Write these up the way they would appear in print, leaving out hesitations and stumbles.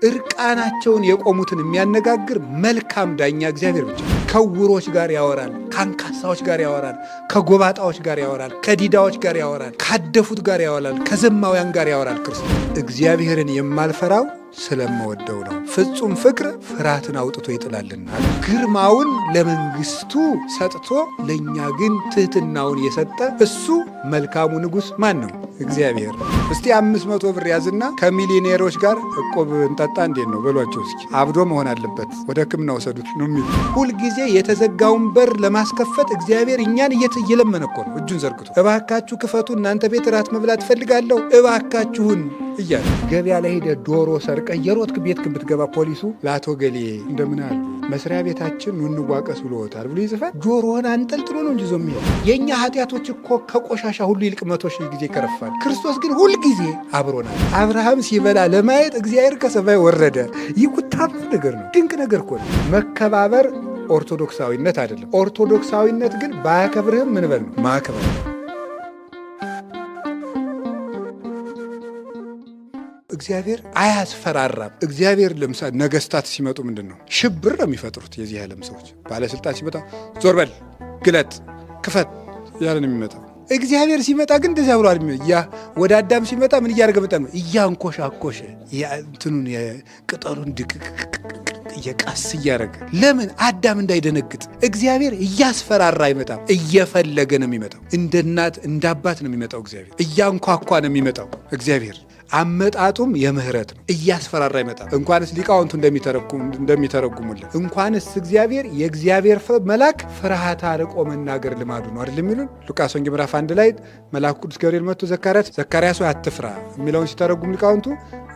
እርቃናቸውን የቆሙትን የሚያነጋግር መልካም ዳኛ እግዚአብሔር ብቻ። ከዕውሮች ጋር ያወራል፣ ከአንካሳዎች ጋር ያወራል፣ ከጎባጣዎች ጋር ያወራል፣ ከዲዳዎች ጋር ያወራል፣ ካደፉት ጋር ያወራል፣ ከዘማውያን ጋር ያወራል። ክርስቶስ እግዚአብሔርን የማልፈራው ስለምወደው ነው። ፍጹም ፍቅር ፍርሃትን አውጥቶ ይጥላልና። ግርማውን ለመንግስቱ ሰጥቶ ለእኛ ግን ትህትናውን የሰጠ እሱ መልካሙ ንጉሥ ማን ነው? እግዚአብሔር። እስቲ 500 ብር ያዝና ከሚሊዮኔሮች ጋር እቁብ እንጠጣ እንዴት ነው በሏቸው። እስኪ አብዶ መሆን አለበት፣ ወደ ሕክምና ወሰዱት ነው የሚሉ። ሁልጊዜ የተዘጋውን በር ለማስከፈት እግዚአብሔር እኛን እየለመነ እኮ ነው፣ እጁን ዘርግቶ እባካችሁ ክፈቱ፣ እናንተ ቤት እራት መብላት እፈልጋለሁ እባካችሁን እያለ። ገበያ ላይ ሄደ ዶሮ ሰርቀህ የሮጥክ ቤት ብትገባ ፖሊሱ ለአቶ ገሌ እንደምን አሉ መስሪያ ቤታችን ኑ እንዋቀስ ብሎታል ብሎ ይጽፋል። ጆሮህን አንጠልጥሎ ነው እንጂ ይዞ የሚሄድ። የእኛ ኃጢአቶች እኮ ከቆሻሻ ሁሉ ይልቅ 100,000 ጊዜ ይከረፋል። ክርስቶስ ግን ሁልጊዜ አብሮናል። አብርሃም ሲበላ ለማየት እግዚአብሔር ከሰማይ ወረደ። ይህ ኩታም ነገር ነው። ድንቅ ነገር እኮ ነው። መከባበር ኦርቶዶክሳዊነት አይደለም። ኦርቶዶክሳዊነት ግን ባያከብርህም ምን በል ነው ማክበር። እግዚአብሔር አያስፈራራም። እግዚአብሔር ለምሳሌ ነገስታት ሲመጡ ምንድን ነው ሽብር ነው የሚፈጥሩት። የዚህ ዓለም ሰዎች ባለስልጣን ሲመጣ ዞር በል፣ ግለጥ፣ ክፈት እያለ ነው የሚመጣው። እግዚአብሔር ሲመጣ ግን እንደዚያ ብሎ ያ ወደ አዳም ሲመጣ ምን እያደረገ መጣ ነው? እያንኮሻኮሸ እንትኑን ቅጠሉን ድቅቅቅ እየቀስ እያደረገ። ለምን? አዳም እንዳይደነግጥ። እግዚአብሔር እያስፈራራ አይመጣም፣ እየፈለገ ነው የሚመጣው። እንደ እናት እንደ አባት ነው የሚመጣው። እግዚአብሔር እያንኳኳ ነው የሚመጣው። እግዚአብሔር አመጣጡም የምህረት ነው። እያስፈራራ አይመጣም። እንኳንስ ሊቃውንቱ እንደሚተረጉሙልን እንኳንስ እግዚአብሔር የእግዚአብሔር መልአክ ፍርሃት አርቆ መናገር ልማዱ ነው አይደል የሚሉን። ሉቃስ ወንጌል ምዕራፍ 1 ላይ መልአኩ ቅዱስ ገብርኤል መጥቶ ዘካርያስ ዘካርያስ ሆይ አትፍራ የሚለውን ሲተረጉም ሊቃውንቱ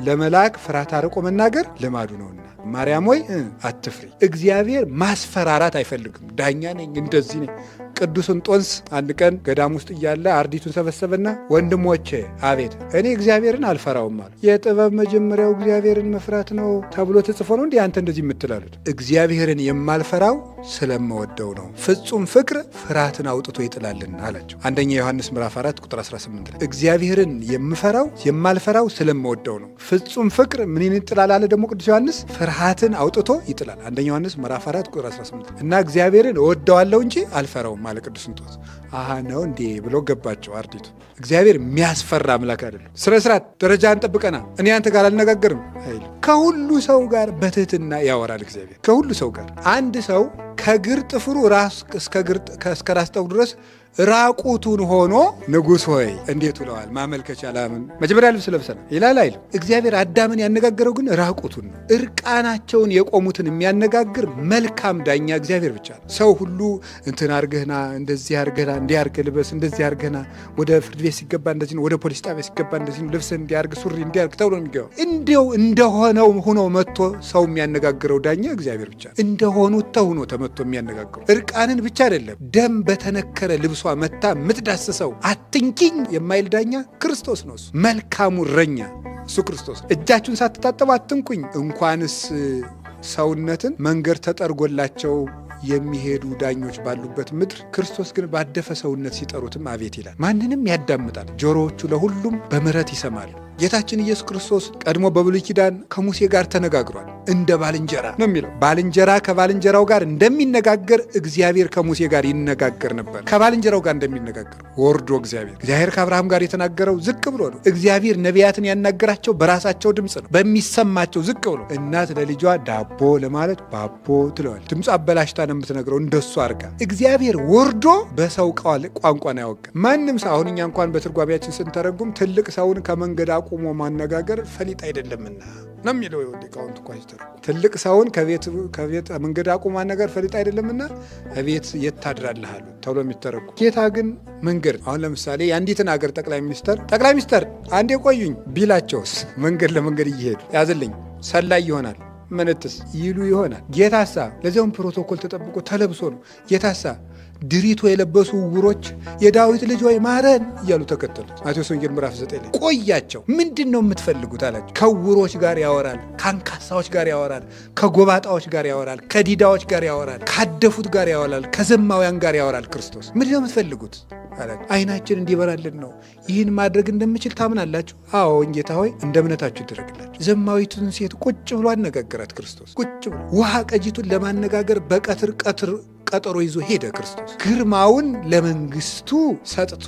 ለመልአክ ፍርሃት አርቆ መናገር ልማዱ ነውና ማርያም ሆይ አትፍሪ። እግዚአብሔር ማስፈራራት አይፈልግም። ዳኛ ነኝ እንደዚህ ነኝ። ቅዱስ እንጦንስ አንድ ቀን ገዳም ውስጥ እያለ አርዲቱን ሰበሰበና ወንድሞቼ፣ አቤት፣ እኔ እግዚአብሔርን አልፈራውም አሉ። የጥበብ መጀመሪያው እግዚአብሔርን መፍራት ነው ተብሎ ተጽፎ ነው እንዲህ አንተ እንደዚህ የምትላሉት። እግዚአብሔርን የማልፈራው ስለምወደው ነው። ፍጹም ፍቅር ፍርሃትን አውጥቶ ይጥላልና አላቸው። አንደኛ ዮሐንስ ምዕራፍ 4 ቁጥር 18 ላይ እግዚአብሔርን የምፈራው የማልፈራው ስለምወደው ነው። ፍጹም ፍቅር ምን ይጥላል አለ ደግሞ ቅዱስ ዮሐንስ? ፍርሃትን አውጥቶ ይጥላል። አንደኛ ዮሐንስ ምዕራፍ 4 ቁጥር 18 እና እግዚአብሔርን እወደዋለሁ እንጂ አልፈራውም አለ ቅዱስ እንጦንስ። አሃ ነው እንዴ ብሎ ገባቸው አርዲቱ። እግዚአብሔር የሚያስፈራ አምላክ አይደለም። ስነ ስርዓት ደረጃ አንጠብቀና እኔ አንተ ጋር አልነጋገርም አይልም። ከሁሉ ሰው ጋር በትህትና ያወራል እግዚአብሔር ከሁሉ ሰው ጋር። አንድ ሰው ከግር ጥፍሩ ራስ እስከ ራስ ጠጉሩ ድረስ ራቁቱን ሆኖ ንጉሥ ሆይ እንዴት ውለዋል? ማመልከቻ ላምን መጀመሪያ ልብስ ለብሰናል ይላል አይልም። እግዚአብሔር አዳምን ያነጋገረው ግን ራቁቱን ነው። እርቃናቸውን የቆሙትን የሚያነጋግር መልካም ዳኛ እግዚአብሔር ብቻ ነው። ሰው ሁሉ እንትን አርገህና እንደዚህ አርገህና እንዲህ አርገህ ልበስ፣ እንደዚህ አርገህና፣ ወደ ፍርድ ቤት ሲገባ እንደዚህ ነው፣ ወደ ፖሊስ ጣቢያ ሲገባ እንደዚህ ነው፣ ልብስህ እንዲያርግ ሱሪ እንዲያርግ ተብሎ ነው የሚገባው። እንዲያው እንደሆነው ሆኖ መጥቶ ሰው የሚያነጋግረው ዳኛ እግዚአብሔር ብቻ ነው። እንደሆኑ ተሁኖ ተመቶ የሚያነጋግረው እርቃንን ብቻ አይደለም፣ ደም በተነከረ ልብሷ መታ የምትዳስሰው አትንኪኝ የማይል ዳኛ ክርስቶስ ነው። እሱ መልካሙ እረኛ እሱ ክርስቶስ። እጃችሁን ሳትታጠቡ አትንኩኝ። እንኳንስ ሰውነትን መንገድ ተጠርጎላቸው የሚሄዱ ዳኞች ባሉበት ምድር ክርስቶስ ግን ባደፈ ሰውነት ሲጠሩትም አቤት ይላል። ማንንም ያዳምጣል። ጆሮዎቹ ለሁሉም በምሕረት ይሰማሉ። ጌታችን ኢየሱስ ክርስቶስ ቀድሞ በብሉይ ኪዳን ከሙሴ ጋር ተነጋግሯል። እንደ ባልንጀራ ነው የሚለው። ባልንጀራ ከባልንጀራው ጋር እንደሚነጋገር እግዚአብሔር ከሙሴ ጋር ይነጋገር ነበር። ከባልንጀራው ጋር እንደሚነጋገር ወርዶ እግዚአብሔር ከአብርሃም ጋር የተናገረው ዝቅ ብሎ ነው። እግዚአብሔር ነቢያትን ያናገራቸው በራሳቸው ድምፅ ነው፣ በሚሰማቸው ዝቅ ብሎ። እናት ለልጇ ዳቦ ለማለት ባቦ ትለዋል። ድምፁ አበላሽታ ነው የምትነግረው፣ እንደሱ አድርጋ። እግዚአብሔር ወርዶ በሰው ቋንቋ ነው ያወቀ። ማንም ሰው አሁን እኛ እንኳን በትርጓሜያችን ስንተረጉም ትልቅ ሰውን ከመንገድ አቁሞ ማነጋገር ፈሊጥ አይደለምና ነው የሚለው ሊቃውንት እንኳን ሲተረጉሙ። ትልቅ ሰውን ከቤት መንገድ አቁሞ ማነጋገር ፈሊጥ አይደለምና ከቤት የት ታድራለህ አሉት ተብሎ የሚተረጉም። ጌታ ግን መንገድ አሁን ለምሳሌ የአንዲትን ሀገር ጠቅላይ ሚኒስተር ጠቅላይ ሚኒስተር አንዴ ቆዩኝ ቢላቸውስ መንገድ ለመንገድ እየሄዱ ያዝልኝ ሰላይ ይሆናል ምንትስ ይሉ ይሆናል። ጌታሳ ለዚያውም ፕሮቶኮል ተጠብቆ ተለብሶ ነው። ጌታሳ ድሪቶ የለበሱ ዕውሮች የዳዊት ልጅ ሆይ ማረን እያሉ ተከተሉት። ማቴዎስ ወንጌል ምዕራፍ 9 ላይ ቆያቸው። ምንድን ነው የምትፈልጉት አላቸው። ከዕውሮች ጋር ያወራል፣ ከአንካሳዎች ጋር ያወራል፣ ከጎባጣዎች ጋር ያወራል፣ ከዲዳዎች ጋር ያወራል፣ ካደፉት ጋር ያወራል፣ ከዘማውያን ጋር ያወራል። ክርስቶስ ምንድን ነው የምትፈልጉት አላቸው። ዓይናችን እንዲበራልን ነው። ይህን ማድረግ እንደምችል ታምናላችሁ? አዎ ጌታ ሆይ እንደ እምነታችሁ ይደረግላችሁ። ዘማዊቱን ሴት ቁጭ ብሎ አነጋገራት ክርስቶስ። ቁጭ ብሎ ውሃ ቀጂቱን ለማነጋገር በቀትር ቀትር ቀጠሮ ይዞ ሄደ ክርስቶስ። ግርማውን ለመንግስቱ ሰጥቶ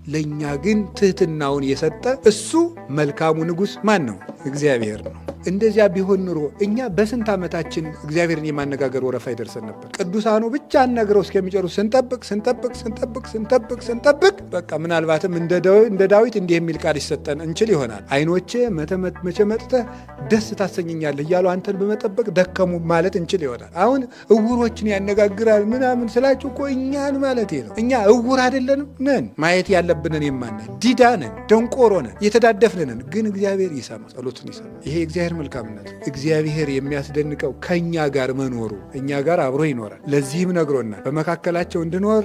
ለእኛ ግን ትህትናውን የሰጠ እሱ መልካሙ ንጉሥ ማን ነው? እግዚአብሔር ነው። እንደዚያ ቢሆን ኑሮ እኛ በስንት ዓመታችን እግዚአብሔርን የማነጋገር ወረፋ ይደርሰን ነበር። ቅዱሳኑ ብቻ አናግረው እስከሚጨርሱ ስንጠብቅ ስንጠብቅ ስንጠብቅ ስንጠብቅ ስንጠብቅ በቃ ምናልባትም እንደ ዳዊት እንዲህ የሚል ቃል ይሰጠን እንችል ይሆናል። ዓይኖቼ መቼ መጥተህ ደስ ታሰኘኛለህ እያሉ አንተን በመጠበቅ ደከሙ ማለት እንችል ይሆናል። አሁን እውሮችን ያነጋግራል ምናምን ስላችሁ እኮ እኛን ማለት ነው። እኛ እውር አይደለንም ነን። ማየት ያለብንን የማናይ ዲዳ ነን፣ ደንቆሮ ነን፣ የተዳደፍን ነን። ግን እግዚአብሔር ይሰማል፣ ጸሎትን ይሰማል። ይሄ እግዚአብሔር መልካምነት። እግዚአብሔር የሚያስደንቀው ከእኛ ጋር መኖሩ፣ እኛ ጋር አብሮ ይኖራል። ለዚህም ነግሮናል። በመካከላቸው እንድኖር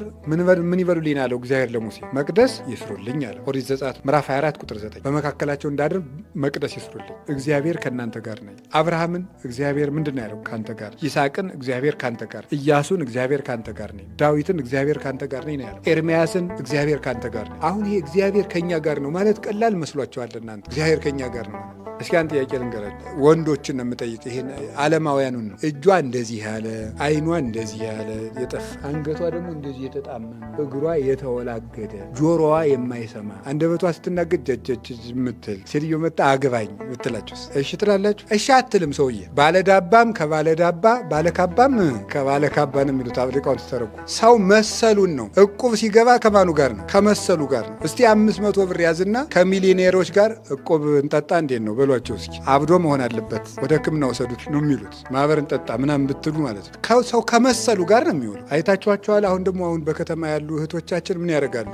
ምን ይበሉልኝ አለው እግዚአብሔር ለሙሴ፣ መቅደስ ይስሩልኝ አለ። ኦሪት ዘጸአት ምዕራፍ 24 ቁጥር 9 በመካከላቸው እንዳድር መቅደስ ይስሩልኝ፣ እግዚአብሔር ከእናንተ ጋር ነኝ። አብርሃምን እግዚአብሔር ምንድን ነው ያለው? ካንተ ጋር። ይስሐቅን እግዚአብሔር ካንተ ጋር፣ ኢያሱን እግዚአብሔር ካንተ ጋር ነኝ፣ ዳዊትን እግዚአብሔር ካንተ ጋር ነኝ ነው ያለው። ኤርምያስን እግዚአብሔር ካንተ ጋር ነኝ። አሁን ይሄ እግዚአብሔር ከኛ ጋር ነው ማለት ቀላል መስሏቸዋል እናንተ። እግዚአብሔር ከኛ ጋር ነው ማለት እስኪ አንድ ጥያቄ ልንገራችሁ። ወንዶችን ነው የምጠይቅ፣ ይሄን ዓለማውያኑን ነው። እጇ እንደዚህ ያለ፣ አይኗ እንደዚህ ያለ የጠፋ፣ አንገቷ ደግሞ እንደዚህ የተጣመመ፣ እግሯ የተወላገደ፣ ጆሮዋ የማይሰማ፣ አንደበቷ ስትናገር ጀጀጅ የምትል ሴትዮ መጣ አግባኝ ብትላችሁስ እሺ ትላላችሁ? እሺ አትልም። ሰውዬ ባለዳባም ከባለዳባ ባለካባም ከባለካባ ነው የሚሉት ሊቃውንት ተረጉ። ሰው መሰሉን ነው። እቁብ ሲገባ ከማኑ ጋር ነው? ከመሰሉ ጋር ነው። እስቲ 500 ብር ያዝና ከሚሊዮኔሮች ጋር እቁብ እንጠጣ እንዴት ነው በሏቸው እስኪ። አብዶ መሆን አለበት፣ ወደ ሕክምና ወሰዱት ነው የሚሉት። ማህበር እንጠጣ ምናምን ብትሉ ማለት ነው። ሰው ከመሰሉ ጋር ነው የሚውለው። አይታችኋቸዋል። አሁን ደግሞ አሁን በከተማ ያሉ እህቶቻችን ምን ያደርጋሉ?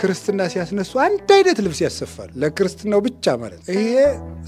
ክርስትና ሲያስነሱ አንድ አይነት ልብስ ያሰፋሉ፣ ለክርስትናው ብቻ ማለት ነው። ይሄ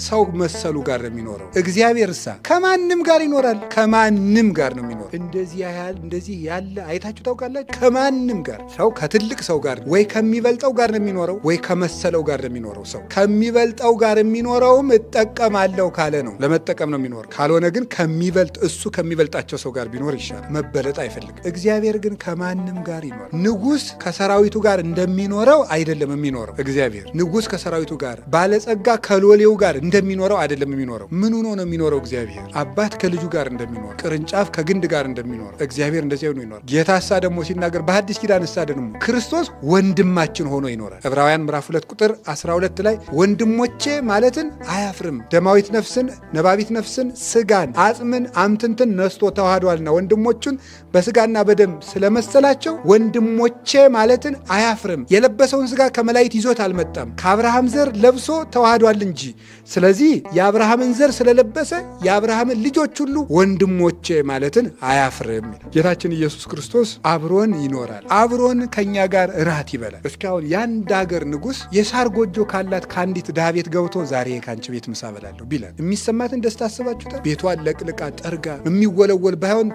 ሰው መሰሉ ጋር ነው የሚኖረው። እግዚአብሔር እሳ ከማንም ጋር ይኖራል። ከማንም ጋር ነው የሚኖረው። እንደዚህ ያህል እንደዚህ ያለ አይታችሁ ታውቃላችሁ? ከማንም ጋር ሰው ከትልቅ ሰው ጋር ወይ ከሚበልጠው ጋር ነው የሚኖረው ወይ ከመሰለው ጋር ነው የሚኖረው። ሰው ከሚበልጠው ጋር የሚኖረውም እጠቀማለሁ ካለ ነው፣ ለመጠቀም ነው የሚኖር። ካልሆነ ግን ከሚበልጥ እሱ ከሚበልጣቸው ሰው ጋር ቢኖር ይሻላል። መበለጥ አይፈልግም። እግዚአብሔር ግን ከማንም ጋር ይኖራል። ንጉሥ ከሰራዊቱ ጋር እንደሚኖረው አይደለም የሚኖረው እግዚአብሔር። ንጉሥ ከሰራዊቱ ጋር፣ ባለጸጋ ከሎሌው ጋር እንደሚኖረው አይደለም የሚኖረው። ምን ሆኖ ነው የሚኖረው እግዚአብሔር? አባት ከልጁ ጋር እንደሚኖር፣ ቅርንጫፍ ከግንድ ጋር እንደሚኖር እግዚአብሔር እንደዚያ ነው ይኖራል። ጌታሳ ደግሞ ሲናገር በሐዲስ ኪዳን እሳ ደግሞ ክርስቶስ ወንድማችን ሆኖ ይኖራል። ዕብራውያን ምዕራፍ 2 ቁጥር 12 ላይ ወንድሞቼ ማለትን አያፍርም፣ ደማዊት ነፍስን ነባቢት ነፍስን ስጋን አጽምን አምትንትን ነስቶ ተዋህዷልና ወንድሞቹን በስጋና በደም ስለመሰላቸው ወንድሞቼ ማለትን አያፍርም። የለበሰውን ስጋ ከመላእክት ይዞት አልመጣም፣ ከአብርሃም ዘር ለብሶ ተዋህዷል እንጂ። ስለዚህ የአብርሃምን ዘር ስለለበሰ የአብርሃምን ልጆች ሁሉ ወንድሞቼ ማለትን አያፍርም። ጌታችን ኢየሱስ ክርስቶስ አብሮን ይኖራል። አብሮን ከኛ ጋር እራት ይበላል። እስካሁን የአንድ ሀገር ንጉሥ የሳር ጎጆ ካላት ከአንዲት ድሃ ቤት ገብቶ ዛሬ ከአንቺ ቤት ምሳ በላለሁ ቢለን የሚሰማትን ደስታ አስባችሁታል? ቤቷን ለቅልቃ ጠርጋ የሚወለወል ባይሆን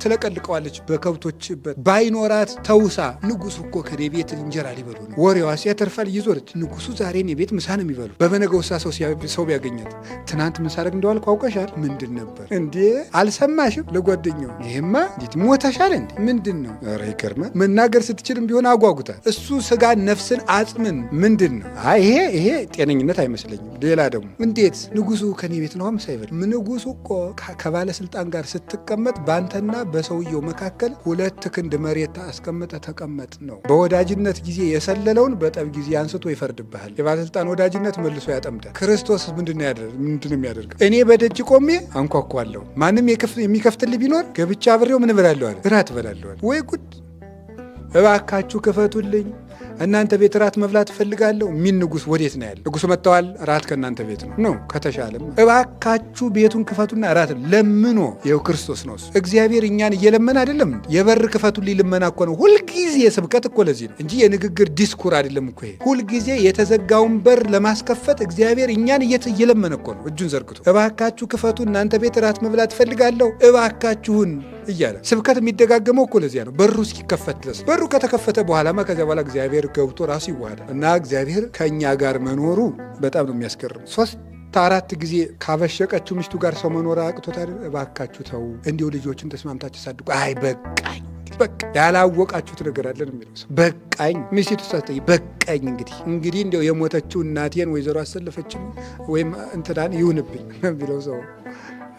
ትለቀልቀዋለች በከብቶችበት ባይኖራት ተውሳ ንጉሱ እኮ ከኔ ቤት እንጀራ ሊበሉ ነው። ወሬዋስ ያተርፋል። እየዞረች ንጉሱ ዛሬ እኔ ቤት ምሳ ነው የሚበሉ። በበነገውሳ ሰው ቢያገኛት ትናንት ምሳ አደረግ እንደዋልኩ አውቀሻል? ምንድን ነበር እንዴ? አልሰማሽም? ለጓደኛው ይሄማ እንዴት ሞተሻል እንዴ? ምንድን ነው? ኧረ ይገርማል። መናገር ስትችልም ቢሆን አጓጉታል። እሱ ስጋ ነፍስን አጽምን ምንድን ነው? አይ ይሄ ጤነኝነት አይመስለኝም። ሌላ ደግሞ እንዴት ንጉሱ ከኔ ቤት ነው ምሳ ይበል? ንጉሱ እኮ ከባለስልጣን ጋር ስትቀመጥ በአንተና በሰውየው መካከል 2 ክንድ መሬት አስቀምጠ ተቀመጥ ነው። በወዳጅነት ጊዜ የሰለለውን በጠብ ጊዜ አንስቶ ይፈርድብሃል። የባለስልጣን ወዳጅነት መልሶ ያጠምዳል። ክርስቶስ ምንድን ነው የሚያደርገው? እኔ በደጅ ቆሜ አንኳኳለሁ፣ ማንም የሚከፍትልኝ ቢኖር ገብቼ አብሬው ምን እበላለሁ አለ፣ እራት እበላለሁ አለ። ወይ ጉድ! እባካችሁ ክፈቱልኝ፣ እናንተ ቤት እራት መብላት እፈልጋለሁ የሚል ንጉስ ወዴት ነው ያለ? ንጉሱ መጥተዋል፣ እራት ከእናንተ ቤት ነው ነው ከተሻለም እባካችሁ ቤቱን ክፈቱና እራት ለምኖ። ይኸው ክርስቶስ ነው እሱ። እግዚአብሔር እኛን እየለመነ አይደለም። የበር ክፈቱልኝ ልመና እኮ ነው ሁልጊዜ። ስብከት እኮ ለዚህ ነው እንጂ የንግግር ዲስኩር አይደለም እኮ ይሄ። ሁልጊዜ የተዘጋውን በር ለማስከፈት እግዚአብሔር እኛን እየለመነ እኮ ነው እጁን ዘርግቶ፣ እባካችሁ ክፈቱ፣ እናንተ ቤት እራት መብላት እፈልጋለሁ፣ እባካችሁን እያለ ስብከት የሚደጋገመው እኮ ለዚያ ነው፣ በሩ እስኪከፈት ድረስ። በሩ ከተከፈተ በኋላማ ከዚያ በኋላ እግዚአብሔር ገብቶ ራሱ ይዋሃዳል። እና እግዚአብሔር ከእኛ ጋር መኖሩ በጣም ነው የሚያስገርም። 3-4 ጊዜ ካበሸቀችው ሚስቱ ጋር ሰው መኖር አቅቶታል። እባካችሁ ተው፣ እንዲሁ ልጆችን ተስማምታችሁ ሳድጉ። አይ በቃኝ በቃ ያላወቃችሁት ነገር አለን የሚለው ሰው በቃኝ። ሚስቱ ሳትጠይቅ በቃኝ እንግዲህ እንዲያው የሞተችው እናቴን ወይዘሮ አሰለፈችኝ ወይም እንትናን ይሁንብኝ የሚለው ሰው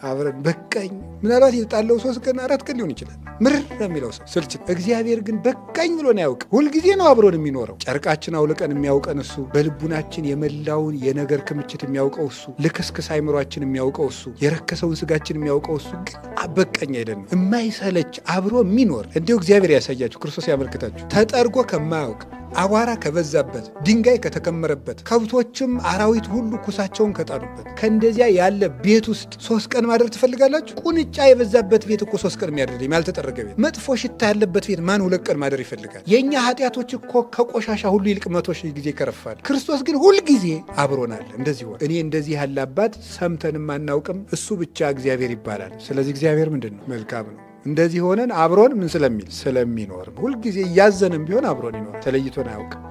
አብረን በቃኝ። ምናልባት የተጣለው 3 ቀን 4 ቀን ሊሆን ይችላል። ምር የሚለው ሰው ስልችት። እግዚአብሔር ግን በቃኝ ብሎን አያውቅም። ሁልጊዜ ነው አብሮን የሚኖረው። ጨርቃችን አውልቀን የሚያውቀን እሱ፣ በልቡናችን የመላውን የነገር ክምችት የሚያውቀው እሱ፣ ልክስክስ አይምሯችን የሚያውቀው እሱ፣ የረከሰውን ስጋችን የሚያውቀው እሱ። ግን በቃኝ አይደለም። የማይሰለች አብሮ የሚኖር እንዲሁ እግዚአብሔር ያሳያችሁ፣ ክርስቶስ ያመልክታችሁ። ተጠርጎ ከማያውቅ አቧራ ከበዛበት ድንጋይ ከተከመረበት ከብቶችም አራዊት ሁሉ ኩሳቸውን ከጣሉበት ከእንደዚያ ያለ ቤት ውስጥ 3 ቀን ማደር ትፈልጋላችሁ? ቁንጫ የበዛበት ቤት እኮ 3 ቀን የሚያደር ያልተጠረገ ቤት፣ መጥፎ ሽታ ያለበት ቤት ማን 2 ቀን ማደር ይፈልጋል? የእኛ ኃጢአቶች እኮ ከቆሻሻ ሁሉ ይልቅ 100,000 ጊዜ ይከረፋል። ክርስቶስ ግን ሁልጊዜ አብሮናል። እንደዚህ ሆነ። እኔ እንደዚህ ያለ አባት ሰምተንም አናውቅም፣ እሱ ብቻ እግዚአብሔር ይባላል። ስለዚህ እግዚአብሔር ምንድን ነው? መልካም ነው። እንደዚህ ሆነን አብሮን ምን ስለሚል ስለሚኖር ሁልጊዜ እያዘንም ቢሆን አብሮን ይኖር፣ ተለይቶን አያውቅም።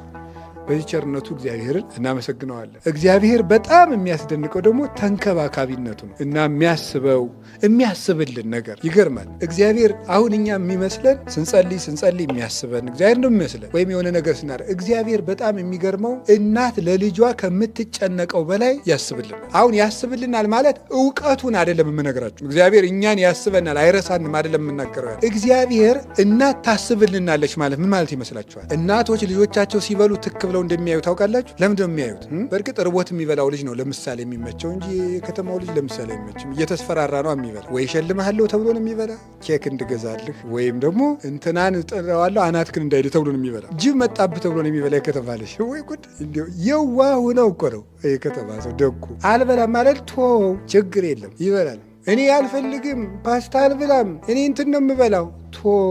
በዚህ ቸርነቱ እግዚአብሔርን እናመሰግነዋለን። እግዚአብሔር በጣም የሚያስደንቀው ደግሞ ተንከባካቢነቱ ነው እና የሚያስበው የሚያስብልን ነገር ይገርማል። እግዚአብሔር አሁን እኛ የሚመስለን ስንጸልይ ስንጸልይ የሚያስበን እግዚአብሔር ነው የሚመስለን፣ ወይም የሆነ ነገር ስናደርግ። እግዚአብሔር በጣም የሚገርመው እናት ለልጇ ከምትጨነቀው በላይ ያስብልናል። አሁን ያስብልናል ማለት እውቀቱን አይደለም የምነግራችሁ። እግዚአብሔር እኛን ያስበናል አይረሳንም አይደለም የምናገረው። እግዚአብሔር እናት ታስብልናለች ማለት ምን ማለት ይመስላችኋል? እናቶች ልጆቻቸው ሲበሉ ትክ ብለው እንደሚያዩ ታውቃላችሁ? ለምንድን ነው የሚያዩት? በእርግጥ ርቦት የሚበላው ልጅ ነው ለምሳሌ የሚመቸው እንጂ የከተማው ልጅ ለምሳሌ አይመችም። እየተስፈራራ ነው የሚበላ። ወይ እሸልምሃለሁ ተብሎ ነው የሚበላ፣ ኬክ እንድገዛልህ፣ ወይም ደግሞ እንትናን እጥለዋለሁ አናትክን እንዳይል ተብሎ ነው የሚበላ። ጅብ መጣብህ ተብሎ ነው የሚበላ የከተማ ልጅ። ወይ ጉድ! እንደው የዋህ ነው እኮ ነው የከተማ ሰው ደጉ። አልበላም ማለት ቶው ችግር የለም ይበላል። እኔ አልፈልግም ፓስታ አልበላም፣ እኔ እንትን ነው የምበላው፣ ቶው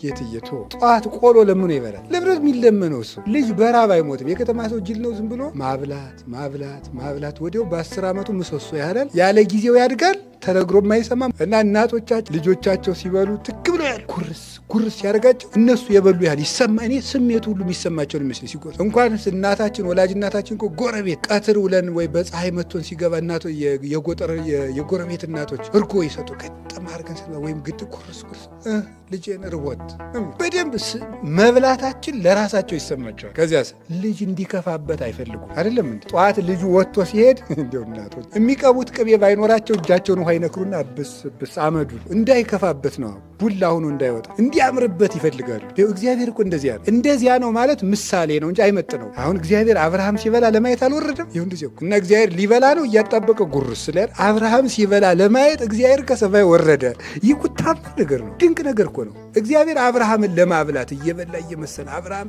ጌትዬ ቶ ጠዋት ቆሎ ለምኖ ይበላል። ለምንድነው የሚለመነው? እሱ ልጅ በራብ አይሞትም። የከተማ ሰው ጅል ነው። ዝም ብሎ ማብላት ማብላት ማብላት፣ ወዲያው በ10 ዓመቱ ምሰሶ ያህላል። ያለ ጊዜው ያድጋል። ተነግሮ የማይሰማም እና እናቶቻቸው ልጆቻቸው ሲበሉ ትክ ብሎ ያህል ጉርስ ጉርስ ያደርጋቸው እነሱ የበሉ ያህል ይሰማ። እኔ ስሜቱ ሁሉ የሚሰማቸውን ይመስለኝ ሲጎርስ። እንኳንስ እናታችን ወላጅ እናታችን እኮ ጎረቤት ቀትር ውለን ወይ በፀሐይ መቶን ሲገባ እናቶ የጎጠር የጎረቤት እናቶች እርጎ ይሰጡ ገጠም አድርገን ስንበላ ወይም ግድ ጉርስ ጉርስ ልጄን ርቦት በደንብ መብላታችን ለራሳቸው ይሰማቸዋል። ከዚያስ ልጅ እንዲከፋበት አይፈልጉም። አይደለም እንዴ? ጠዋት ልጁ ወጥቶ ሲሄድ እንደው እናቶች የሚቀቡት ቅቤ ባይኖራቸው እጃቸውን ውሃ ይነክሩና ብስ ብስ አመዱ እንዳይከፋበት ነው፣ ቡላ ሆኖ እንዳይወጣ እንዲያምርበት ይፈልጋሉ። እግዚአብሔር እኮ እንደዚያ ነው። እንደዚያ ነው ማለት ምሳሌ ነው እንጂ አይመጥነው። አሁን እግዚአብሔር አብርሃም ሲበላ ለማየት አልወረደም። ይሁን እንደዚያ እና እግዚአብሔር ሊበላ ነው እያጣበቀ ጉርስ ስለ አብርሃም ሲበላ ለማየት እግዚአብሔር ከሰማይ ወረደ። ይህ እኮ ታምር ነገር ነው፣ ድንቅ ነገር እኮ ነው። እግዚአብሔር አብርሃምን ለማብላት እየበላ እየመሰለ አብርሃም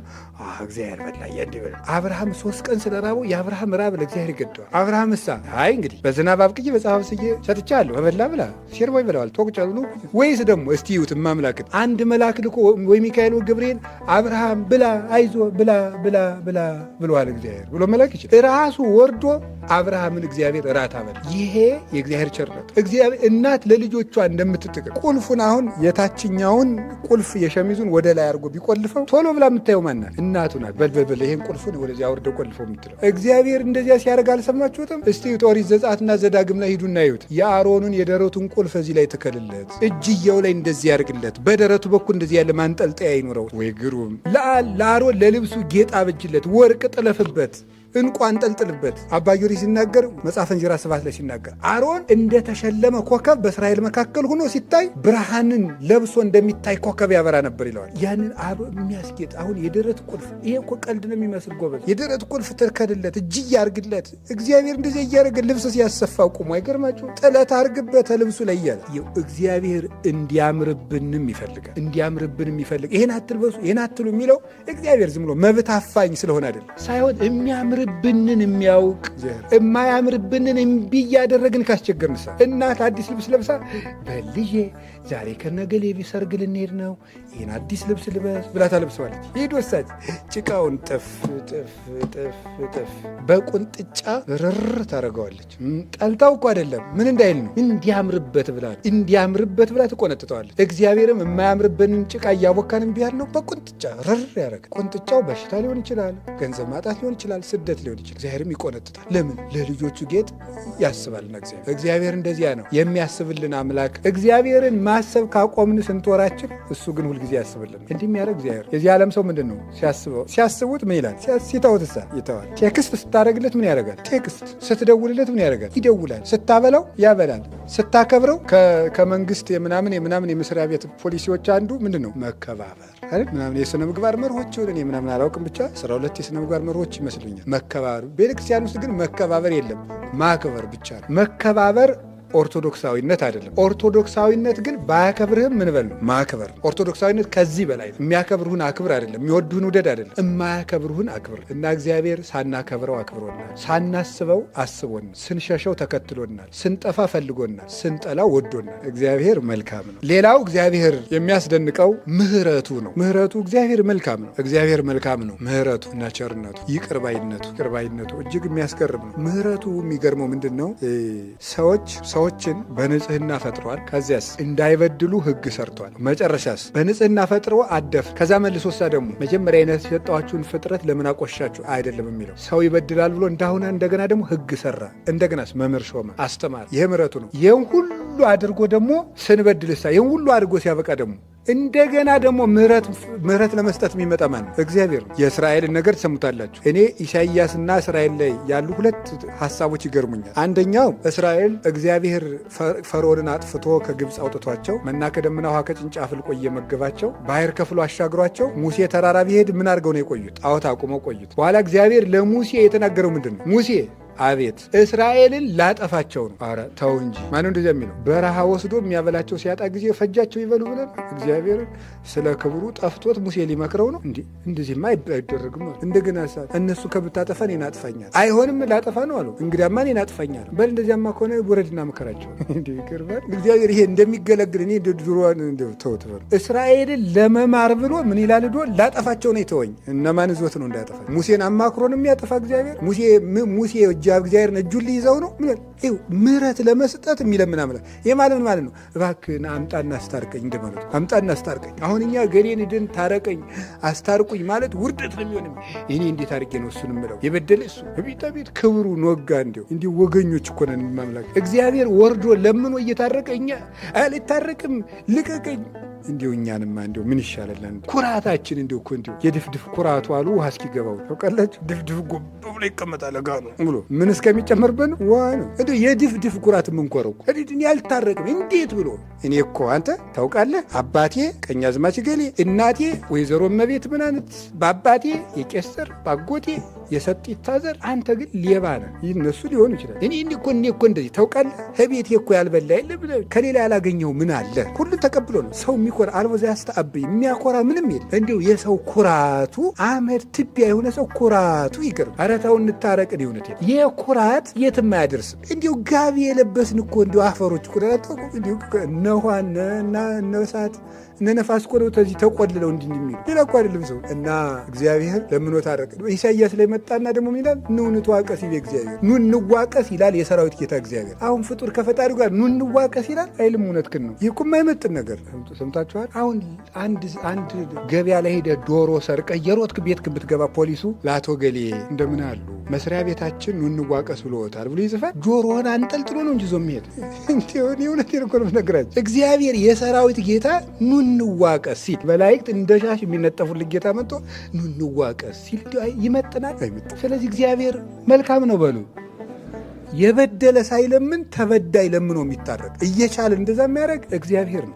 እግዚአብሔር በላ እያንዲ በላ አብርሃም 3 ቀን ስለራበው የአብርሃም ራብ ለእግዚአብሔር ይገደዋል። አብርሃም እሳ አይ እንግዲህ በዝናብ አብቅዬ በፀሐይ አብስዬ ሰጥቻለሁ በበላ ብላ ሲርቦ ይበላዋል ቶቅጫሉ ነው ወይስ ደግሞ እስቲ ይዩት ማምላክን አንድ መልአክ ልኮ ወይ ሚካኤል ወይ ገብርኤል አብርሃም ብላ አይዞ ብላ ብላ ብላ ብለዋል እግዚአብሔር ብሎ መላክ ይችላል። ራሱ ወርዶ አብርሃምን እግዚአብሔር እራት አበላ። ይሄ የእግዚአብሔር ቸርነት። እግዚአብሔር እናት ለልጆቿ እንደምትጥቅም ቁልፉን አሁን የታችኛውን ቁልፍ የሸሚዙን ወደ ላይ አድርጎ ቢቆልፈው ቶሎ ብላ የምታየው ማናት? እናቱ ናት። በል በል በል ይሄን ቁልፉን ወደዚያ አውርደው ቆልፈው የምትለው እግዚአብሔር እንደዚያ ሲያደርግ አልሰማችሁትም? እስቲ ኦሪት ዘጸአትና ዘዳግም ላይ ሂዱና እዩት። የአሮኑን የደረቱን ቁልፍ እዚህ ላይ ትከልለት፣ እጅየው ላይ እንደዚህ ያርግለት፣ በደረቱ በኩል እንደዚህ ያለ ማንጠልጠያ ይኑረው። ወይ ግሩም! ለአሮን ለልብሱ ጌጥ አብጅለት፣ ወርቅ ጥለፍበት፣ እንቁ አንጠልጥልበት። አባ ጊዮርጊስ ሲናገር መጽሐፈ እንዚራ 7 ላይ ሲናገር አሮን እንደተሸለመ ኮከብ በእስራኤል መካከል ሆኖ ሲታይ ብርሃንን ለብሶ እንደሚታይ ኮከብ ያበራ ነበር ይለዋል። ያንን አሮን የሚያስጌጥ አሁን የደረት ቁልፍ፣ ይሄ እኮ ቀልድ ነው የሚመስል ጎበዝ። የደረት ቁልፍ ትርከድለት፣ እጅ ያርግለት። እግዚአብሔር እንደዚህ እያደረገ ልብስ ሲያሰፋ ቁሞ አይገርማችሁ? ጥለት አርግበት ልብሱ ላይ እያለ እግዚአብሔር እንዲያምርብንም ይፈልጋል። እንዲያምርብንም ይፈልጋል። ይሄን አትልበሱ ይሄን አትሉ የሚለው እግዚአብሔር ዝም ብሎ መብት አፋኝ ስለሆነ አይደለም፣ ሳይሆን የሚያምር የሚያምርብንን የሚያውቅ እግዚአብሔር። የማያምርብንን እምቢ እያደረግን ካስቸገርንሳ፣ እናት አዲስ ልብስ ለብሳ በልጄ ዛሬ ከነገሌ ሰርግ ልንሄድ ነው፣ ይህን አዲስ ልብስ ልበስ ብላ ታለብሰዋለች። ይሄድ ወሳጅ ጭቃውን ጥፍ ጥፍ ጥፍ ጥፍ በቁንጥጫ ርር ታደርገዋለች። ጠልታው እኮ አይደለም፣ ምን እንዳይል ነው፣ እንዲያምርበት ብላ እንዲያምርበት ብላ ትቆነጥጠዋለች። እግዚአብሔርም የማያምርብንን ጭቃ እያቦካን እምቢ ያልነው በቁንጥጫ ርር ያደረገ። ቁንጥጫው በሽታ ሊሆን ይችላል፣ ገንዘብ ማጣት ሊሆን ይችላል፣ ስደት ሊሆን ይችላል። እግዚአብሔርም ይቆነጥጣል። ለምን? ለልጆቹ ጌጥ ያስባልና። እግዚአብሔር እንደዚያ ነው የሚያስብልን አምላክ። እግዚአብሔርን ማሰብ ካቆምን ስንት ወራችን፣ እሱ ግን ሁልጊዜ ያስብልን። እንዲህ የሚያደርግ እግዚአብሔር። የዚህ ዓለም ሰው ምንድን ነው ሲያስበው፣ ሲያስቡት ምን ይላል? ሲተውትሳ ይተዋል። Text ስታደርግለት ምን ያደርጋል? Text። ስትደውልለት ምን ያደርጋል? ይደውላል። ስታበላው ያበላል። ስታከብረው ከመንግስት የምናምን የምናምን የመስሪያ ቤት ፖሊሲዎች አንዱ ምንድን ነው? መከባበር አይደል? ምናምን የስነ ምግባር መርሆች ይሁን እኔ ምናምን አላውቅም፣ ብቻ 12 የስነ ምግባር መርሆች ይመስሉኛል። መከባበር ቤተክርስቲያን ውስጥ ግን መከባበር የለም፣ ማክበር ብቻ ነው። መከባበር ኦርቶዶክሳዊነት አይደለም። ኦርቶዶክሳዊነት ግን ባያከብርህም ምን በል ነው? ማክበር። ኦርቶዶክሳዊነት ከዚህ በላይ ነው። የሚያከብርህን አክብር አይደለም፣ የሚወዱህን ውደድ አይደለም፣ የማያከብርህን አክብር። እና እግዚአብሔር ሳናከብረው አክብሮናል፣ ሳናስበው አስቦናል፣ ስንሸሸው ተከትሎናል፣ ስንጠፋ ፈልጎናል፣ ስንጠላው ወዶናል። እግዚአብሔር መልካም ነው። ሌላው እግዚአብሔር የሚያስደንቀው ምሕረቱ ነው። ምሕረቱ እግዚአብሔር መልካም ነው። እግዚአብሔር መልካም ነው። ምሕረቱ እና ቸርነቱ፣ ይቅርባይነቱ ይቅርባይነቱ እጅግ የሚያስገርም ነው። ምሕረቱ የሚገርመው ምንድን ነው? ሰዎችን በንጽህና ፈጥሯል። ከዚያስ እንዳይበድሉ ሕግ ሰርቷል። መጨረሻስ በንጽህና ፈጥሮ አደፍ። ከዛ መልሶ ሳ ደግሞ መጀመሪያ አይነት የሰጠኋችሁን ፍጥረት ለምን አቆሻችሁ አይደለም የሚለው፣ ሰው ይበድላል ብሎ እንዳሁነ እንደገና ደግሞ ሕግ ሰራ። እንደገናስ መምህር ሾመ፣ አስተማር። ይህ ምሕረቱ ነው። ይህን ሁሉ አድርጎ ደግሞ ስንበድልሳ፣ ይህን ሁሉ አድርጎ ሲያበቃ ደግሞ እንደገና ደግሞ ምሕረት ለመስጠት የሚመጣ ማን ነው? እግዚአብሔር ነው። የእስራኤልን ነገር ትሰሙታላችሁ። እኔ ኢሳይያስና እስራኤል ላይ ያሉ ሁለት ሀሳቦች ይገርሙኛል። አንደኛው እስራኤል እግዚአብሔር ፈርዖንን አጥፍቶ ከግብፅ አውጥቷቸው መና ከደመና ውሃ ከጭንጫ አፍልቆ እየመገባቸው ባህር ከፍሎ አሻግሯቸው ሙሴ ተራራ ቢሄድ ምን አድርገው ነው የቆዩት? ጣዖት አቁመው ቆዩት። በኋላ እግዚአብሔር ለሙሴ የተናገረው ምንድን ነው? ሙሴ አቤት፣ እስራኤልን ላጠፋቸው ነው። ኧረ ተው እንጂ፣ ማነው እንደዚያ የሚለው? በረሃ ወስዶ የሚያበላቸው ሲያጣ ጊዜ ፈጃቸው ይበሉ ብለን እግዚአብሔርን ስለ ክብሩ ጠፍቶት ሙሴ ሊመክረው ነው። እንዲ እንደዚህማ አይደረግም። እንደገና እነሱ ከምታጠፋ እኔን አጥፋኛል። አይሆንም፣ ላጠፋ ነው አለው። እንግዲያማ እኔን አጥፋኛል። በል እንደዚያማ ከሆነ ውረድና ምከራቸው። እግዚአብሔር ይሄ እንደሚገለግል እኔ ድሮ ተውት በሉ። እስራኤልን ለመማር ብሎ ምን ይላል? ዶ ላጠፋቸው ነው የተወኝ። እነማን ይዞት ነው እንዳያጠፋ? ሙሴን አማክሮ ነው የሚያጠፋ እግዚአብሔር? ሙሴ እግዚአብሔርን እጁን ሊይዘው ነው። ምሕረት ለመስጠት የሚለምን አምላክ። ይህ ማለት ምን ማለት ነው? እባክህን አምጣና አስታርቀኝ እንደማለት ነው። አምጣና አስታርቀኝ። አሁን እኛ ገሌን ድን ታረቀኝ አስታርቁኝ ማለት ውርደት ነው የሚሆን። እኔ እንዴት አድርጌ ነው እሱን የምለው? የበደለ እሱ ቤት ቤት ክብሩ ኖጋ እንዲው እንዲሁ ወገኞች እኮ ነን። ማምላክ እግዚአብሔር ወርዶ ለምኖ እየታረቀ እኛ አልታረቅም ልቀቀኝ እንዲሁ እኛንማ እንዲሁ ምን ይሻለናል? ኩራታችን እንዲሁ እኮ እንዲሁ የድፍድፍ ኩራቱ አሉ ውሃ እስኪገባው ታውቃላችሁ። ድፍድፍ ጎብ ብሎ ይቀመጣል ጋኑ ብሎ ምን እስከሚጨመርበት ነው ውሃ ነው። እንዲሁ የድፍድፍ ኩራት የምንኮረው እኮ እኔ አልታረቅም እንዴት ብሎ፣ እኔ እኮ አንተ ታውቃለህ አባቴ ቀኛዝማች ገሌ፣ እናቴ ወይዘሮ እመቤት ምናነት፣ በአባቴ የቄስ ዘር፣ ባጎቴ የሰጢት ዘር፣ አንተ ግን ሌባ ነህ። እነሱ ሊሆኑ ይችላል። እኔ እኮ እኔ እኮ እንደዚህ ታውቃለህ፣ ከቤቴ እኮ ያልበላ የለም፣ ከሌላ ያላገኘው ምን አለ? ሁሉን ተቀብሎ ነው ሰው የሚኮራ። አልቦ ዘያስተዓብይ፣ የሚያኮራ ምንም የለም። እንዲሁ የሰው ኩራቱ አመድ ትቢያ የሆነ ሰው ኩራቱ ይገርም። ኧረ ተው እንታረቅ። እውነት የኩራት የትም አያደርስም። እንዲሁ ጋቢ የለበስን እኮ እንዲሁ አፈሮች እኮ እንዲሁ እነ ውሃ እነ እሳት እነ ነፋስ እኮ ነው ተዚህ ተቆልለው እንዲህ የሚሉ፣ ሌላ እኮ አይደለም ሰው። እና እግዚአብሔር ለምኖ ታረቀ። ኢሳይያስ ላይ መጣና ደግሞ ምን ይላል? ኑ ንተዋቀስ ይቤ እግዚአብሔር፣ ኑ እንዋቀስ ይላል የሰራዊት ጌታ እግዚአብሔር። አሁን ፍጡር ከፈጣሪው ጋር ኑ እንዋቀስ ይላል አይልም። እውነትህን ነው። ይህ እኮ የማይመጥን ነገር ሰምታችኋል። አሁን አንድ ገበያ ላይ ሄደህ ዶሮ ሰርቀህ የሮጥክ ቤት ብትገባ ፖሊሱ ለአቶ ገሌ እንደምን አሉ፣ መስሪያ ቤታችን ኑ እንዋቀስ ብሎታል ብሎ ይጽፋል። ጆሮህን አንጠልጥሎ ነው እንጂ ይዞ የሚሄድ። እውነቴን እኮ ነው የምነግራቸው። እግዚአብሔር የሰራዊት ጌታ ኑ እንዋቀስ ሲል፣ መላእክት እንደ ሻሽ የሚነጠፉልን ጌታ መጥቶ ኑ እንዋቀስ ሲል ይመጥናል? አይመጥንም። ስለዚህ እግዚአብሔር መልካም ነው በሉ። የበደለ ሳይለምን ተበዳይ ለምኖ የሚታረቅ፣ እየቻለ እንደዛ የሚያደርግ እግዚአብሔር ነው።